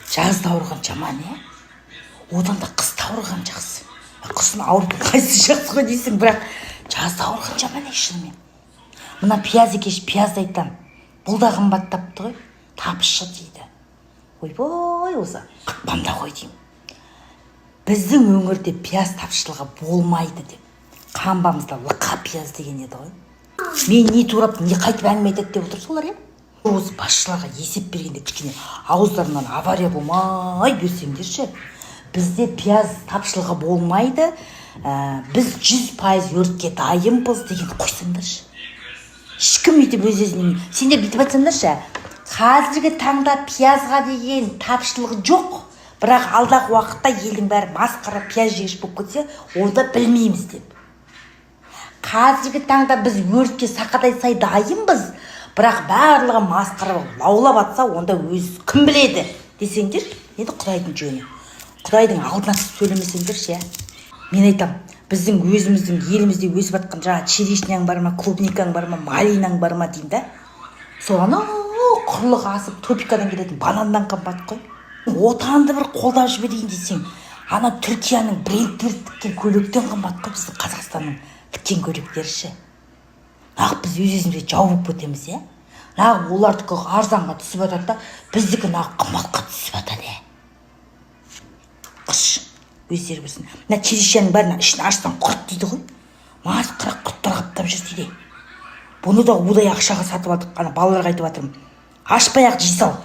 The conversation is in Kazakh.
Жазда ауырған жаман, иә, одан да қыста ауырған жақсы. Қысын ауырып, қайсысы жақсы ғой дейсің, бірақ жазда ауырған жаман, ей, шынымен. Мына пияз екеш, пиязды айтамын, бұл да қымбаттапты ғой, тапшы дейді. Ойбой, осы қақпанда ғой деймін. Біздің өңірде пияз тапшылығы болмайды деп, қамбамызда лықа пияз деген еді ғой. Мен не турап, не қайтып әңгіме айтады деп отыр солар, иә. Осы басшыларға есеп бергенде кішкене ауыздарынан авария болмай берсеңдерші. Бізде пияз тапшылығы болмайды, біз 100% өртке дайынбыз деген қойсаңдаршы. Ешкім өйтіп өз өзінен, сендер бүйтіп айтсаңдаршы: қазіргі таңда пиязға деген тапшылық жоқ, бірақ алдағы уақытта елдің бәрі масқара пияз жегіш болып кетсе, онда білмейміз деп. Қазіргі таңда біз өртке сақадай сай дайынбыз, бірақ барлығы масқара болып лаулап атса, онда өз кім біледі десеңдер. Енді құдайдың жөні, құдайдың алдына түсіп сөйлемесеңдерші, иә. Мен айтам, біздің өзіміздің елімізде өсіп жатқан жаңағы черешняң бар ма, клубникаң бар ма, малинаң бар ма деймін да, сол анау құрлық асып тропикадан келетін бананнан қымбат қой. Отанды бір қолдап жіберейін десең, ана Түркияның брендтері тіккен көйлектен қымбат қой біздің Қазақстанның тіккен көйлектері ше. Нағып біз өз өзімізге жау болып кетеміз, иә. Нағып олардікі арзанға түсіп жатады да, біздікі нағып қымбатқа түсіп жатады, иә. Қыш, өздері білсін. Мына черешняның бәрін ішін ашсаң, құрт дейді ғой, масқара құрттар қаптап жүр дейді. Бұны да удай ақшаға сатып алдық. Ана балаларға айтып жатырмын: ашпай ақ жей сал.